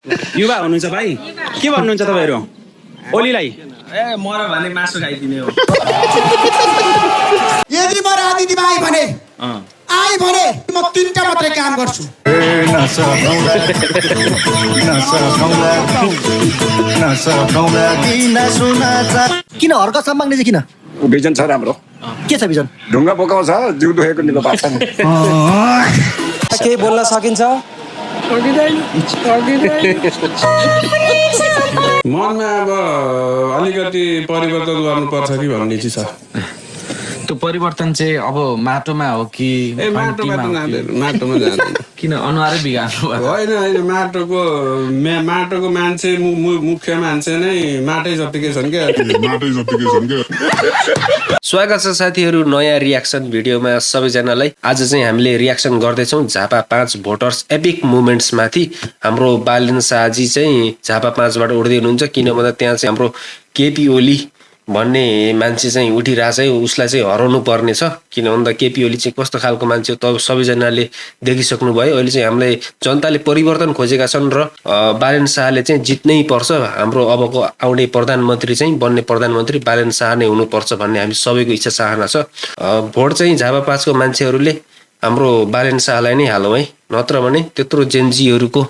युवा हुनुहुन्छ भाइ के भन्नुहुन्छ तपाईहरु ओलीलाई ए मर भने मासु खाइदिने हो यदि म राजनीतिमा आइ भने म तीनटा मात्रै काम गर्छु किन हर्क सम्माग्ने चाहिँ किन भिजन छ राम्रो के छ भिजन ढुङ्गा बोकाउँछ जिउ दुखेको निको पार्छ नि केही बोल्न सकिन्छ मनमा अब अलिकति परिवर्तन गर्नुपर्छ कि भन्ने चाहिँ छ त्यो परिवर्तन चाहिँ अब माटोमा हो कि माटोमा जाँदैन किन अनुहारै बिगार्नु होइन माटोको मान्छे मुख्य मान्छे नै माटै जतिकै छन् क्या स्वागत छ साथीहरू नयाँ रियाक्सन भिडियोमा सबैजनालाई। आज चाहिँ हामीले रियाक्सन गर्दैछौँ झापा 5 भोटर्स एपिक मुभमेन्ट्स माथि। हाम्रो बालेन शाहजी चाहिँ झापा 5बाट उठ्दै हुनुहुन्छ किन भन्दा त्यहाँ चाहिँ हाम्रो केपी ओली भन्ने मान्छे चाहिँ उठिरहेछ है, उसलाई चाहिँ हराउनु पर्ने छ। किन भन्दा केपी ओली चाहिँ कस्तो खालको मान्छे हो त सबैजनाले देखिसक्नु भयो। अहिले चाहिँ हामीलाई जनताले परिवर्तन खोजेका छन् र बालेन शाहले चाहिँ जित्नै पर्छ, हाम्रो अबको आउने प्रधानमन्त्री चाहिँ बन्ने प्रधानमन्त्री बालेन शाह नै हुनुपर्छ भन्ने हामी सबैको इच्छा चाहना छ। भोट चाहिँ झापा 5को मान्छेहरूले हाम्रो बालेन शाहलाई नै हालौँ है, नत्र भने त्यत्रो जेनजीहरूको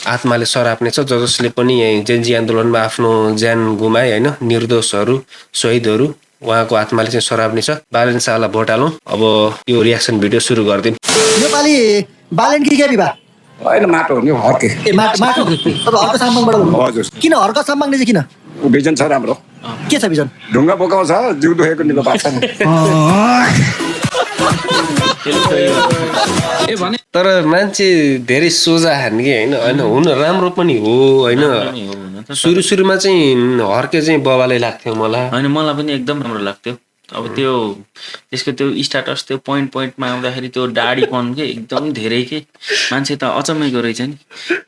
आत्माले सराप्ने छ जसले पनि जेनजी आन्दोलनमा आफ्नो ज्यान गुमाए होइन, निर्दोषहरू शहीदहरू उहाँको आत्माले चाहिँ सराप्ने छ। बालेन शाहलाई भोट हालौँ। अब यो रियाक्सन भिडियो सुरु गरिदिउँ। नेपाली बालेन कि केपी बा होइन माटो हो नि हर्के ए माटो अब हर्क सम्मागबाट बोल्नु हजुर किन हर्क सम्माग्ने चाहिँ किन भिजन छ राम्रो के छ भिजन ढुङ्गा बोकाउँछ जिउ दुखेको निको पार्छ नि तर मान्छे धेरै सोझा हान्ने होइन होइन हुन राम्रो पनि हो होइन। सुरुमा चाहिँ हर्के चाहिँ बबाले लाग्थ्यो मलाई होइन, मलाई पनि एकदम राम्रो लाग्थ्यो। अब त्यो त्यसको त्यो स्टाटस त्यो पोइन्टमा आउँदाखेरि त्यो दाढीपन के एकदम धेरै के मान्छे त अचम्मैको रहेछ नि,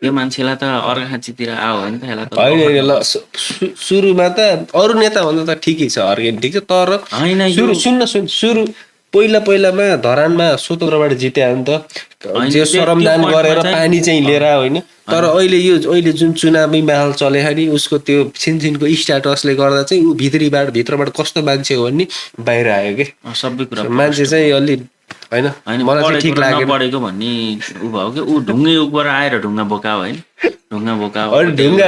यो मान्छेलाई त अर्घाँचीतिर आयो भने त यसलाई त होइन ल सुरुमा त अरू नेता भन्दा त ठिकै छ हर्के ठिक छ, तर होइन सुरु पहिलामा धरानमा स्वतन्त्रबाट जित्या हो नि त, जे श्रमदान गरेर पानी चाहिँ लिएर होइन। तर अहिले जुन चुनावी माहौल चलेखेरि उसको त्यो छिनछिनको स्ट्याटसले गर्दा चाहिँ ऊ भित्रबाट कस्तो मान्छे हो भन्ने बाहिर आयो कि सबै कुरा मान्छे चाहिँ अलि होइन मलाई चाहिँ ठिक लाग्यो पढेको भन्ने ऊ भयो कि ऊ ढुङ्गे युगबाट आएर ढुङ्गा बोकायो होइन, ढुङ्गा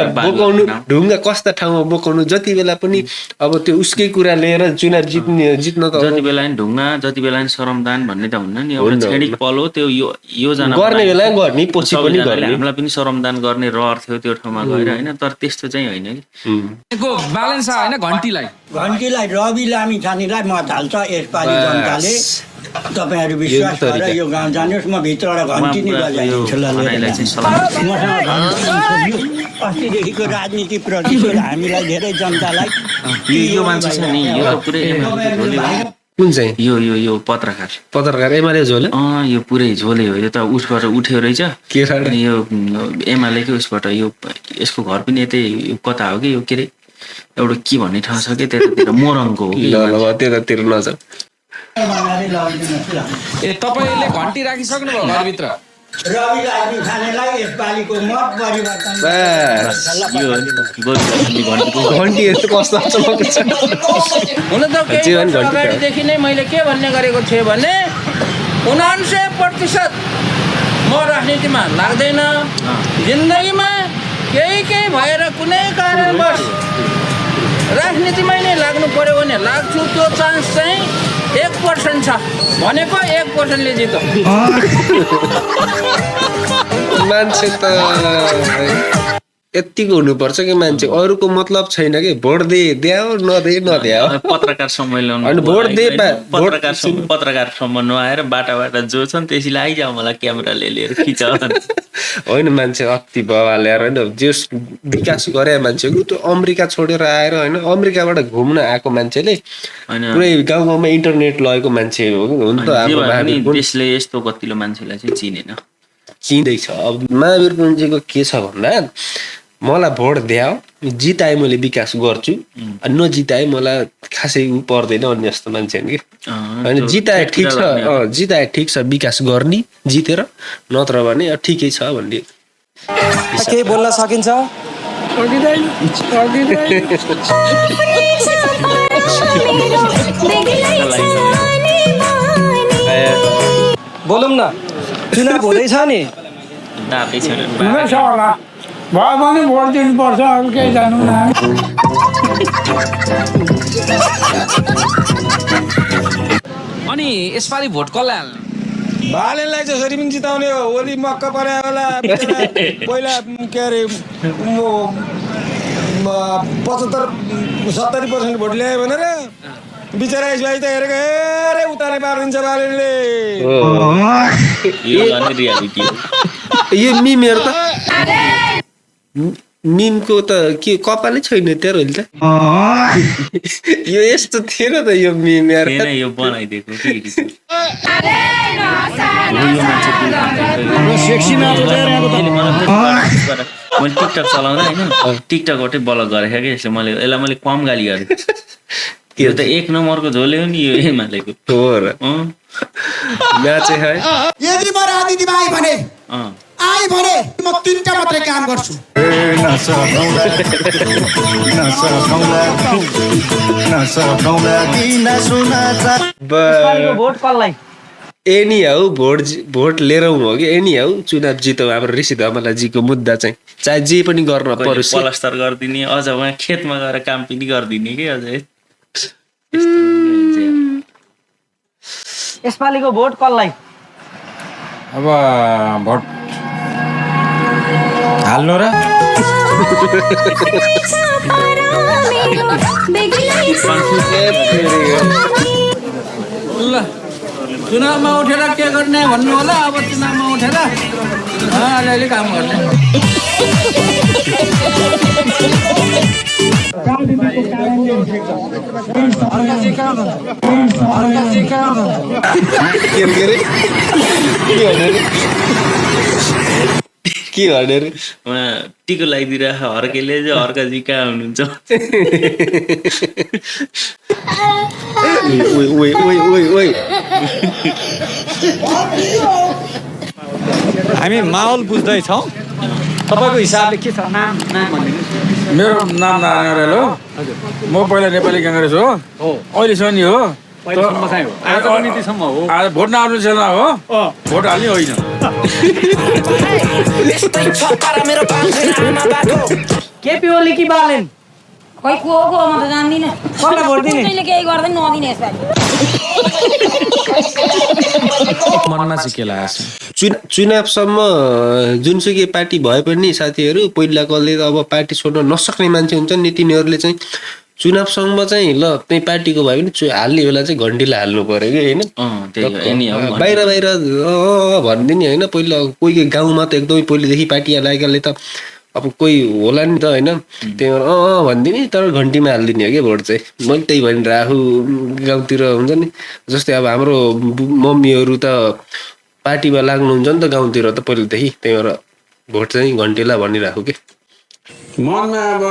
ढुङ्गा कस्ता ठाउँमा बोकाउनु जति बेला पनि अब त्यो उसकै कुरा लिएर चुनाव जित्न त जति बेला नि ढुङ्गा जति बेला नि श्रमदान भन्ने त हुन्न नि, एउटा छेडिक पल हो त्यो योजना गर्ने बेला गर्ने पछि पनि गर्ने। हामीलाई पनि श्रमदान गर्ने रहर थियो त्यो ठाउँमा गएर होइन, तर त्यस्तो चाहिँ होइन कि बालेन शाह होइन घन्टीलाई रवि लामी छानेलाई मत हाल्छ यसपालि जनताले। तपाईहरु विश्वास गरेर यो गाउँ जानुहोस्, म भित्रबाट घन्टी नै बजाइदिन्छु ल। अस्तिदेखिको राजनीति प्रति हामीलाई धेरै जनतालाई यो मान्छे छ नि यो त पुरै कुन चाहिँ यो पत्रकार एमाले झोले यो पुरै झोले हो। यो त उसबाट उठ्यो रहेछ अनि यो एमालेकै उसबाट यो यसको घर पनि यतै कता हो कि यो के अरे एउटा के भन्ने ठाउँ छ कि त्यतातिर मोरङको हो कि त्यतातिर नजाऊ। ए तपाईले घन्टी राखिसक्नु भयो घरभित्र रवि लामी खानेलाई यसपालिको मत परिवर्तन घन्टी यस्तो कस्तो हुन त केही अगाडिदेखि नै मैले के भन्ने गरेको थिएँ भने 99% म राजनीतिमा लाग्दैन, जिन्दगीमा केही भएर कुनै कारणवश राजनीतिमै नै लाग्नु पर्यो भने लाग्छु। त्यो चान्स चाहिँ 1% छ भनेको 1%ले जित्छ। मान्छे त यतिको हुनुपर्छ कि मान्छे अरूको मतलब छैन कि भोट द्याओ नद्याओ पत्रकार सम्मेलन भोट दे पत्रकारसम्म नआएर बाटा जो छन् त्यसैले आइजाऊ मलाई क्यामेराले लिएर खिच होइन। मान्छे अति बवाले होइन जे विकास गरे मान्छे त्यो अमेरिका छोडेर आएर होइन, अमेरिकाबाट घुम्न आएको मान्छेले पुरै गाउँमा इन्टरनेट लगेको मान्छे हो नि त। त्यसले यस्तो कतिलो मान्छेलाई चाहिँ चिन्दैछ। अब महावीर पुञ्जीको के छ भन्दा मलाई भोट द्याओ, जिताए मैले विकास गर्छु, नजिताए मलाई खासै पर्दैन अन्य जस्तो मान्छे कि होइन। जिताए ठिक छ विकास गर्ने जितेर, नत्र भने ठिकै छ भन्ने केही बोल्न सकिन्छ? बोलौँ न, चुनाव हुँदैछ नि। दापै छैन होला भयो भने भोट दिनुपर्छ, अरू केही जानु न। अनि यसपालि भोट कसलाई हाल्ने? बालेनलाई जसरी पनि जिताउने हो। ओली मक्क परे होला। पहिला के अरे 75-70% भोट ल्यायो भनेर बिचरा यसबाई त हेरेको हेरे उतारे पारिदिन्छ बालेनले। यो गर्ने रियालिटी हो। यो मिमहरु त मिमको त के कपालै छैन त्यहाँ अहिले त यो यस्तो थिएन त यो मिम यार थिएन, यो बनाइदिएको कि मैले टिकटक चलाउँदा होइन टिकटकबाटै ब्लक गरेको कि यसले मैले कम गाली गरेँ। यो त 1 नम्बरको झोले हो नि यो एमालेको। हो र म्याच है। यदि म राजनीतिमा आएँ भने म 3टा मात्रै काम गर्छु। भोट कसलाई? एनी हाउ भोट लिएर हो कि एनी हाउ चुनाव जितौ हाम्रो ऋषि धमलाजीको मुद्दा चाहिँ चाहे जे पनि गर्न परोस् पलस्तर गरिदिने, अझ उहाँ खेतमा गएर काम पनि गरिदिने कि अझै। यसपालिको भोट कसलाई? अब भोट हाल्नु र ल चुनावमा उठेर के गर्ने भन्नु होला। अब चुनावमा उठेर अलिअलि काम गर्ने। के भने रे उहाँ टिको लगाइदिरहेको हर्केले चाहिँ हर्काजी कहाँ हुनुहुन्छ? हामी माहौल बुझ्दैछौँ। तपाईँको हिसाबले के छ? नाम भनिदिनुहोस्। मेरो नाम नारायण रेल हो। म पहिला नेपाली काङ्ग्रेस हो, अहिलेसम्म नि हो। आज भोट नआउनु छैन हो, भोट हाल्ने होइन। केपी ओली कि बालेन? खोइ को म त जान्दिनँ। कसलाई भोट दिने? कसैले केही गर्दैन नदिने यसपालि। मनमा चाहिँ के लागेको छ? चुनावसम्म जुनसुकै पार्टी भए पनि साथीहरू पहिलाकोले त अब पार्टी छोड्न नसक्ने मान्छे हुन्छ नि तिनीहरूले चाहिँ चुनावसम्म चाहिँ ल त्यही पार्टीको भए पनि हाल्ने बेला चाहिँ घन्टीलाई हाल्नु पर्यो कि होइन बाहिर बाहिर भनिदिने होइन। पहिला कोही गाउँमा त एकदमै पहिलेदेखि पार्टी लागेकाले त अब कोही होला नि त होइन, त्यही भएर भनिदिने तर घन्टीमा हालिदिने हो कि भोट चाहिँ। मैले त्यही भनिरहेको गाउँतिर हुन्छ नि, जस्तै अब हाम्रो मम्मीहरू त पार्टीमा लाग्नुहुन्छ नि त गाउँतिर त पहिलेदेखि, त्यही भएर भोट चाहिँ घन्टीलाई भनिरहेको कि मनमा अब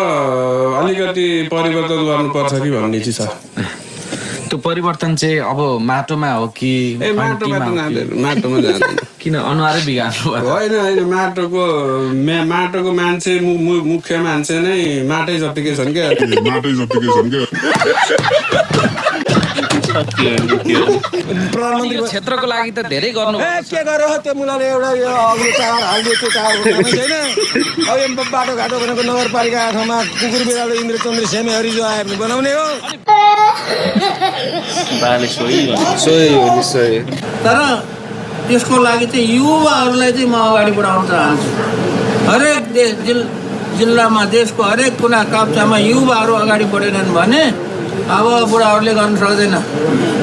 अलिकति परिवर्तन गर्नुपर्छ कि भन्ने चाहिँ छ। त्यो परिवर्तन चाहिँ अब माटोमा हो कि माटोमा जाँदैन। किन अनुहारै बिगार्नु होइन माटोको मान्छे मुख्य मान्छे नै माटै जतिकै छन् क्या। प्रधानमन्त्री क्षेत्रको लागि त धेरै गर्नु के गर्यो त्यो मुलाले एउटा अग्लो टावर हालिदिएको टावर छैन। अब यो बाटोघाटो भनेको नगरपालिका ठाउँमा कुकुर बिरालो इन्द्रचन्द्र सेमी हरिजो आयो भने बनाउने हो। तर त्यसको लागि चाहिँ युवाहरूलाई चाहिँ म अगाडि बढाउन चाहन्छु। हरेक जिल्लामा देशको हरेक कुना काप्चामा युवाहरू अगाडि बढेनन् भने अब बुढाहरूले गर्नु सक्दैन।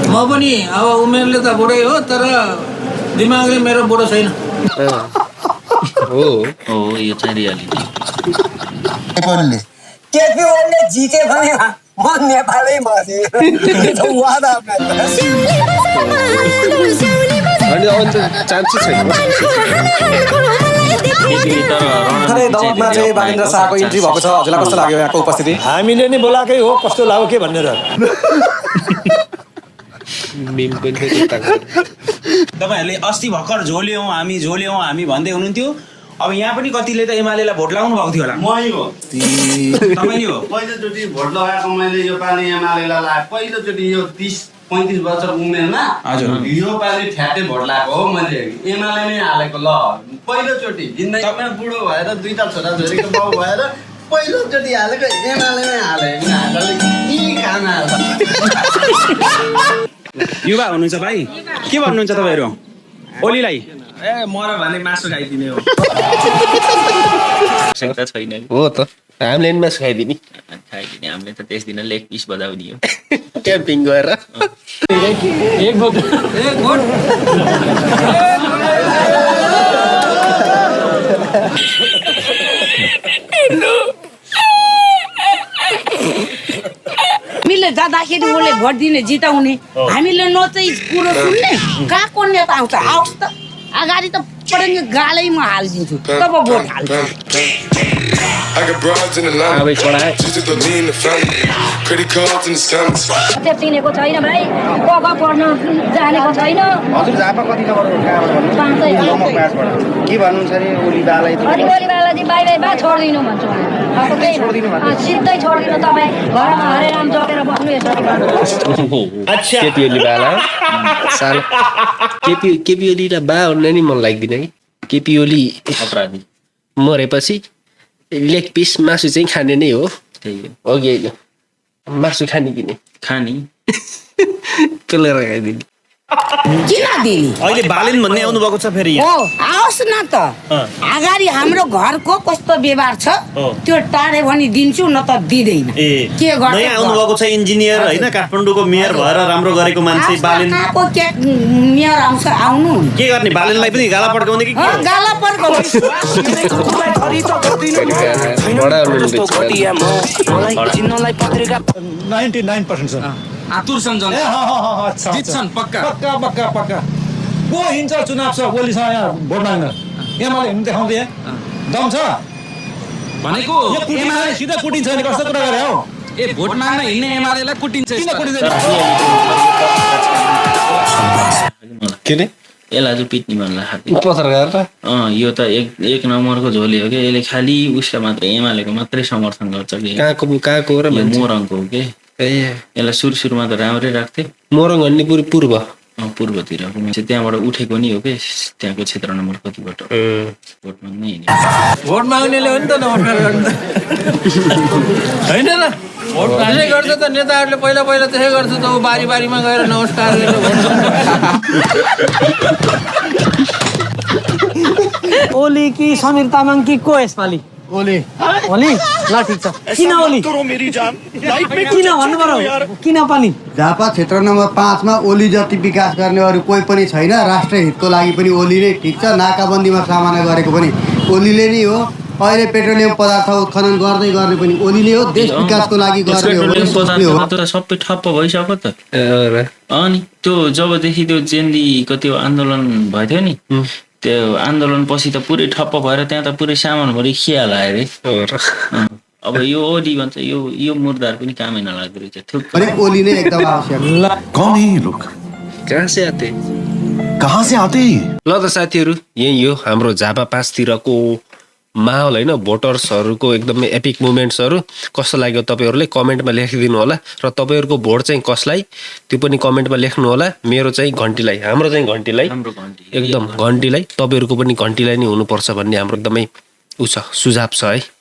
म पनि अब उमेरले त बुढै हो तर दिमागले मेरो बुढो छैन। यो चाहिँ रियालिटी। केपी ओलीले जिते भने म नेपालै बसेँ। दौडमा चाहिँ बालेन्द्र शाहको इन्ट्री भएको छ। हजुरलाई कस्तो लाग्यो यहाँको उपस्थिति? हामीले नि बोलाएकै हो, कस्तो लाग्यो के भनेर। तपाईँहरूले अस्ति भर्खर झोल्यौँ हामी भन्दै हुनुहुन्थ्यो। अब यहाँ पनि कतिले त एमालेलाई भोट लगाउनु भएको थियो होला मै हो तपाईँ नि हो पहिलोचोटि भोट लगाएको मैले यो पालि एमालेलाई लगाएको पहिलोचोटि यो 30-35 वर्ष उमेरमा यो पालि ठ्याक्कै भोट लगाएको हो मैले एमाले नै हालेको ल पहिलोचोटि जिन्दगीमा बुढो भएर 2टा छोराछोरीको बाउ भएर पहिलोचोटि हालेको एमाले नै हाले युवा हुनुहुन्छ भाइ के भन्नुहुन्छ तपाईँहरू ओलीलाई ए मर भने मासु खाइदिने हो आवश्यकता छैन हो त हामीले नि मासु खाइदिने खाइदिने हामीले त त्यस दिन लेग पिस बजाउने हो क्याम्पिङ गएर एक भोट हामीले जाँदाखेरि उसले भोट दिने जिताउने हामीले नचाहिँ कुरो सुन्ने कहाँको नेता आउँछ आओस् त अगाडि त पढ्ने गालैमा हालिदिन्छु तब भोट हाल्छु चिनेको छैन भाइ पढ्न जानेको छैन हजुर झापा कति नम्बर के भन्नुहुन्छ अरे ओलीबालाई अनि ओलीबालाई बाई बा छोडिदिनु भन्छु सिधै छोडिदिनु तपाईँ घरमा हरेराम जगेर बस्नु केपी ओली बाला साल केपी ओलीलाई बा हुन नि मन लाग्दैन कि केपी ओली अपराधी मरेपछि लेग पिस मासु चाहिँ खाने नै हो त्यही हो अघि होइन मासु खाने किने खानी पेलेर खाइदिने किन दिने अहिले बालेन भन्ने आउनु भएको छ फेरि हो आओस् न त अगाडि हाम्रो घरको कस्तो व्यवहार छ त्यो टाढे भनी दिन्छु न त दिँदैन ए के गर्नु नयाँ आउनु भएको छ इन्जिनियर होइन काठमाडौँको मेयर भएर राम्रो गरेको मान्छे बालेन कहाँको के मेयर आउँछ आउनु के गर्ने बालेनलाई पनि गाला पड्काउने कि गाला पड्काउने बडा हुनुहुन्छ 99% छ आतुर छन् जन जित्छन् पक्का पक्का को हिँड्छ चुनाव छ ओलीसँग यहाँ भोट माग्न एमाले हिँड्नु देखाउँदै दम छ भनेको एमाले सिधै कुटिन्छ नि कस्तो कुरा गरे हौ ए भोट माग्न हिँड्ने एमालेलाई कुटिन्छ किन कुटिँदैन के रे यसलाई चाहिँ पिट्ने मन लाग्यो पत्रकार र यो त एक नम्बरको झोली हो कि यसले खालि उसलाई मात्रै एमालेको मात्रै समर्थन गर्छ कि कहाँको र मोरङको हो कि यसलाई सुरुमा त राम्रै राख्थ्यो मोरङ भन्ने पूर्व पूर्वतिरको मान्छे त्यहाँबाट उठेको नि हो कि त्यहाँको क्षेत्र नम्बर कतिबाट भोट माग्नै भोट माग्नेले हो नि त नमस्कार गर्नु होइन र भोट त्यसै गर्छ त नेताहरूले पहिला त्यसै गर्छ त ऊ बारीमा गएर नमस्कार ओली कि समीर तामाङ कि को यसपालि ओली ल ठिक छ किन ओली किन भन्नु पर्यो किन पनि झापा क्षेत्र नम्बर 5 मा ओली जति विकास गर्ने अरू कोही पनि छैन राष्ट्र हितको लागि पनि ओली नै ठिक छ नाकाबन्दीमा सामना गरेको पनि ओलीले नै हो अहिले पेट्रोलियम पदार्थ उत्खनन गर्ने पनि ओली नै हो देश विकासको लागि गर्ने हो सबै ठप्प भइसक्यो त अनि त्यो जबदेखि त्यो जेन्दी कति आन्दोलन भयो थियो नि त्यो आन्दोलन पछि त पुरै ठप्प भएर त्यहाँ त पुरै सामानभरि खिया लाग्यो अरे अब यो ओली भन्छ यो मुर्दाहरू पनि कामै नलाग्दो रहेछ अनि ओली नै एकदम आवश्यक कौन है ये लोग कहाँ से आते ल त साथीहरू यही हो हाम्रो झापा 5 तिरको माहौल होइन भोटर्सहरूको एकदमै एपिक मुभमेन्ट्सहरू कस्तो लाग्यो तपाईँहरूले कमेन्टमा लेखिदिनु होला र तपाईँहरूको भोट चाहिँ कसलाई त्यो पनि कमेन्टमा लेख्नु होला मेरो चाहिँ घन्टीलाई हाम्रो चाहिँ घन्टीलाई एकदम घन्टीलाई तपाईँहरूको पनि घन्टीलाई नै हुनुपर्छ भन्ने हाम्रो एकदमै सुझाव छ है।